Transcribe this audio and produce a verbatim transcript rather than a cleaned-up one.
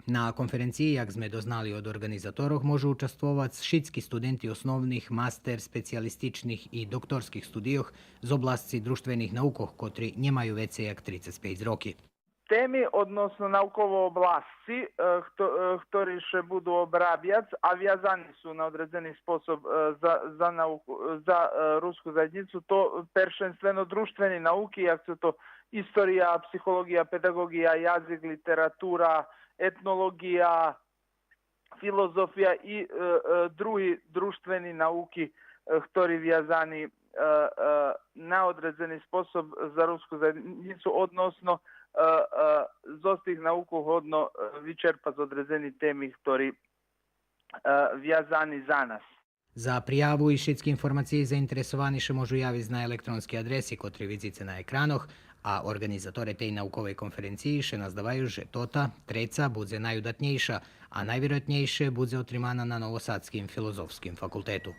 На конференциї, як зме дознали од орґанизаторох, можу участвовац шицки студенти основних, мастер, специялистичних и докторских студийох з обласци дружтвених наукох, котри нємаю вецей як трицец пейц роки. Теми, односно науково обласци, е, хто-, е, хтори ше буду обрабяц, а вязани су на одредзени способ, е, за, за науку, за, е, руску заєднїцу, то першенствено дружтвени науки, як су то история, психолоґия, педаґоґия, язик, литература, етнолоґия, филозофия и, е, е, други дружтвени науки, е, хтори вязани, е, е, на одредзени способ за руску заєднїцу, односно, е, е, зоз тих наукох годно, е, вичерпац одредзени теми хтори, е, вязани за нас. За прияву и шицки информациї заинтересовани ше можу явиц на електронски адреси котри видзице на екранох, а орґанизаторе тей науковей конференциї ше наздаваю же тота, треца, будзе найудатнєйша, а найвироятнєйше будзе отримана на Новосадским филозофским факултету.